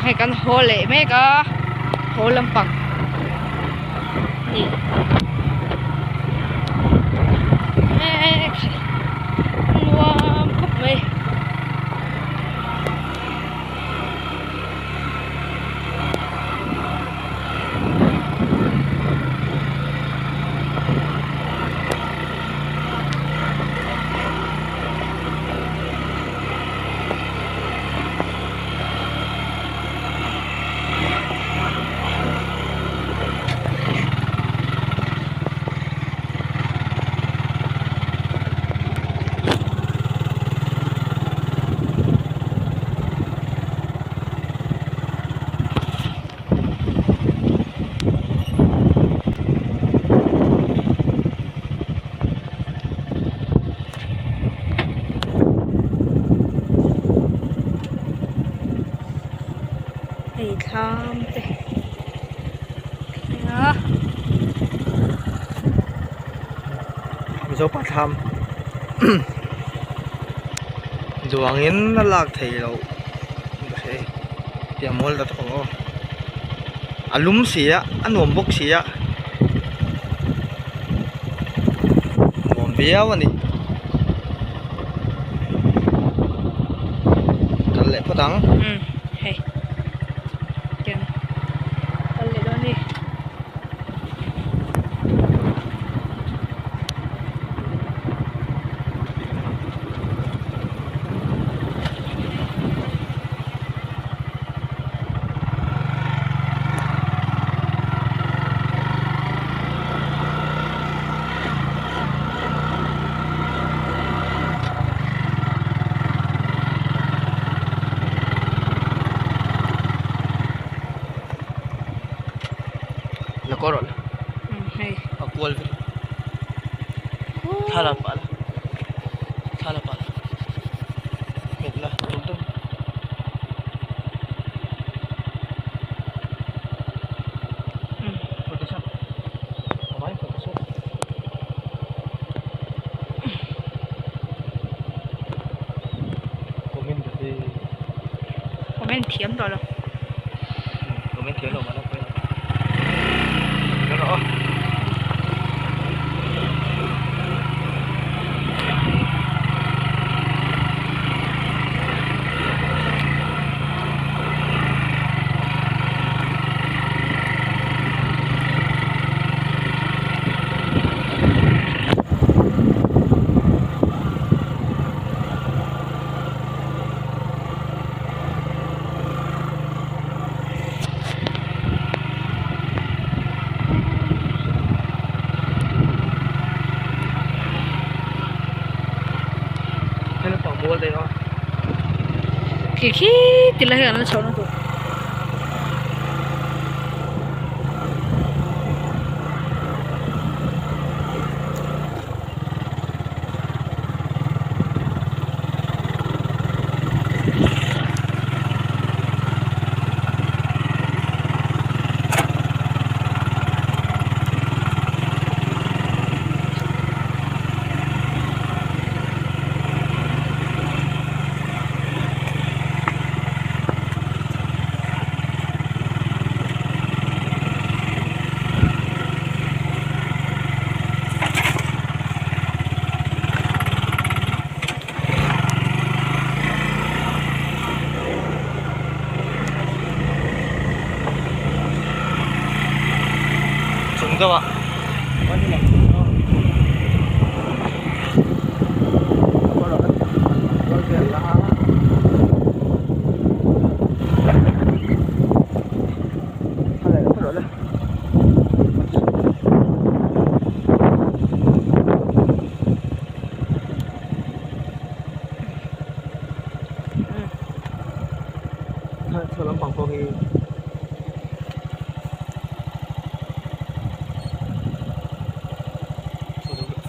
Hei kan haw leh mek a haw lampang a ni mek nuam khawp mai. Hei thlam te a Mizopa thlam duangin a lak theih loh hei tiang mual ta tawk ang aw a lum si a a nuam bawk si a nuam viau a ni kal leh phawt ang. Umm hei tiang kal leh dawn a ni. La kawr rawh la hei a kual vel thla la pah la thla la pah la nghet la tum tum. Photoshop a vai photoshop. Comment ta che. Comment thiam tawh lo. Comment thiam lo mahla pawi lo. Kal rawh aw. Hei lampang mual daih a. Khi khi ti lai hian an la chhoh na tur. Chung deuh ah. Chho lampang pawh hi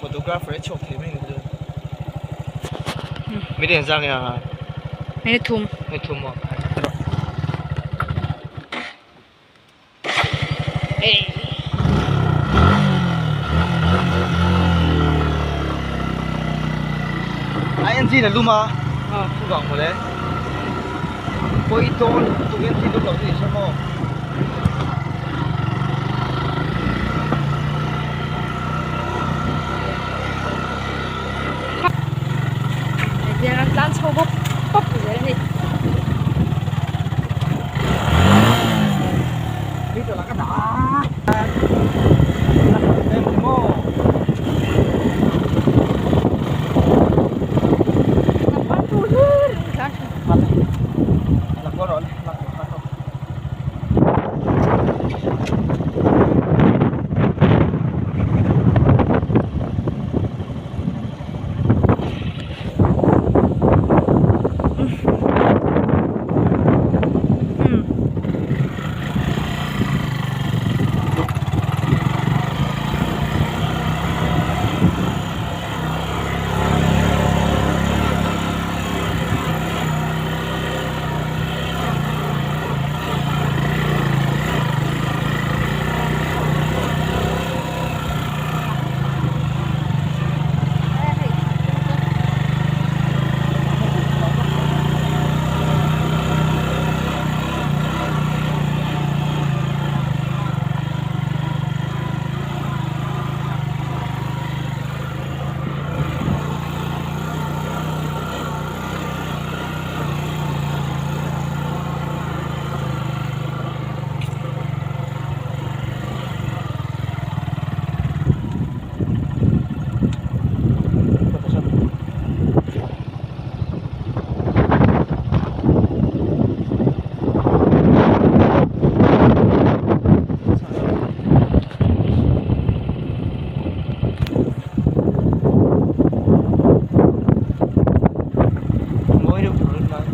photographer a chhuak thei mai ang chu mi te engzah nge a mi thum mi thum maw A engine a lum a chuvang mawle. Pawi dawn lutuk hian thil lo ni se maw. Hetiang an tlan chho bawk pawp zel a ni. Mawi deuh tur in lai.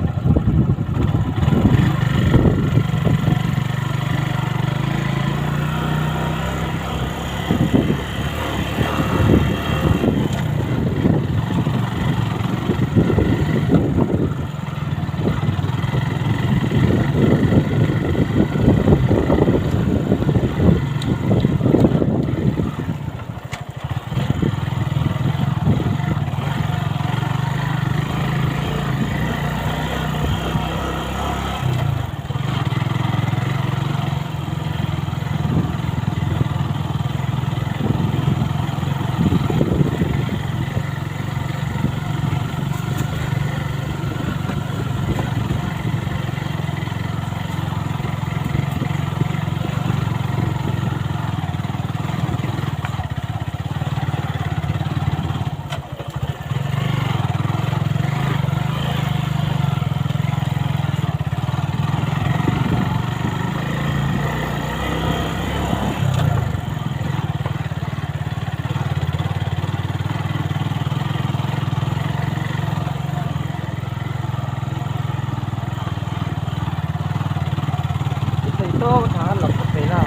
Theihtawp a tha an lak thei na.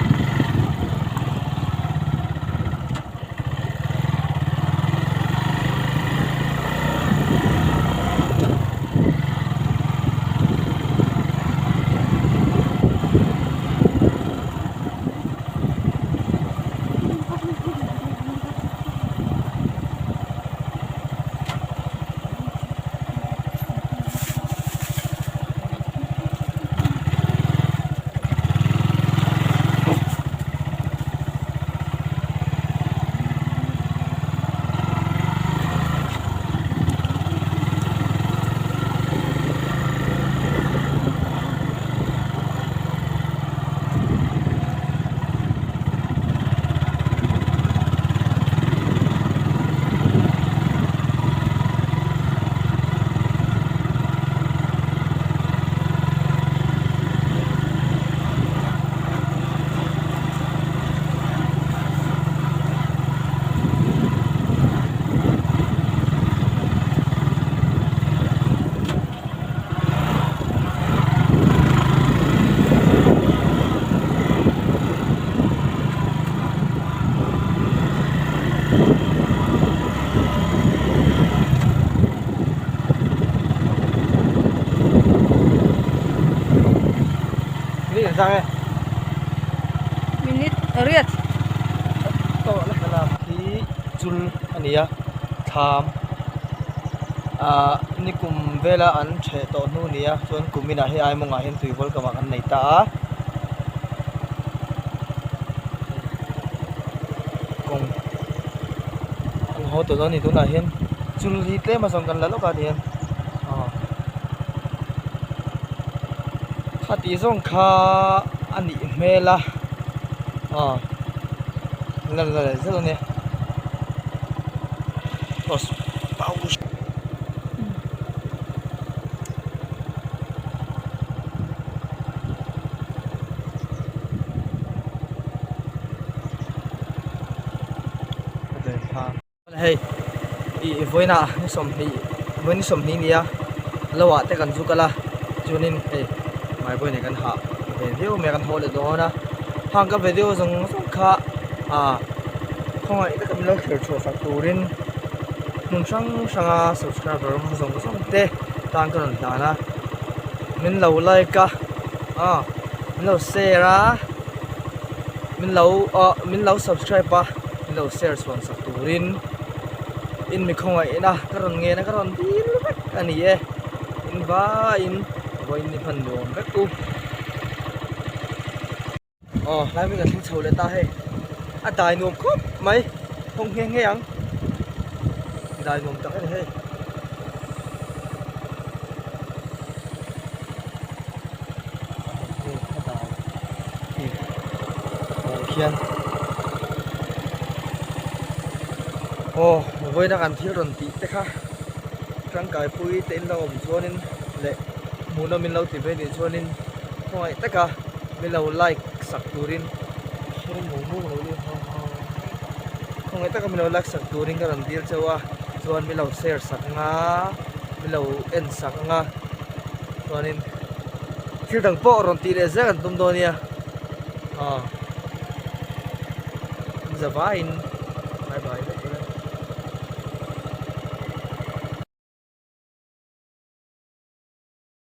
Minute riat Thlalak hi chul a ni a thlam ahh. Nikum vela an ṭheh tawh hnu nia chuan kum inah hei Aimawngah hian tuivawl kamah kan nei ta a. Kawng an haw tawh dawn a ni tunah hian chul hi tlem a zawng kan la lawk a tihian aw kha tih zawng kha a nih hmel a aw la la leh zet a nia. Hei ih vawiinah ni sawmhnih vawiin ni sawmhnih nia lo ah te kan zu kal a chuanin hei hmaibawi nen kan hah ve viau mai a kan haw leh dawn a hang ka video zawng zawng kha ah khawngaih taka min lo thlir chhuah sak turin hmun hrang hranga subscriber awm zawng zawng te tan ka rawn hlan a min lo like a ah min lo share a min lo ah min lo subscribe a min lo share chhuan sak turin in mi khawngaihna ka rawn ngen a ka rawn dil vek a ni e in vaiin vawiin ni hman nuam vek u. Aw hlai hming an thleng chho leh ta hei a dai nuam khawp mai hawng nghe nghe ang dai nuam tak a ni hei. A dai hei khian aw vawiin a kan thil rawn tih te kha tangkaipui te in lo awm chuanin leh hmuhnawm in lo ti ve nih chuanin khawngaih taka min lo like sak turin khawngaih taka min lo like sak turin ka rawn dil chauh a chuan min lo share sak anga min lo en sak anga chuanin thil dang pawh rawn tih leh zel kan tum dawn nia aw zavaiin.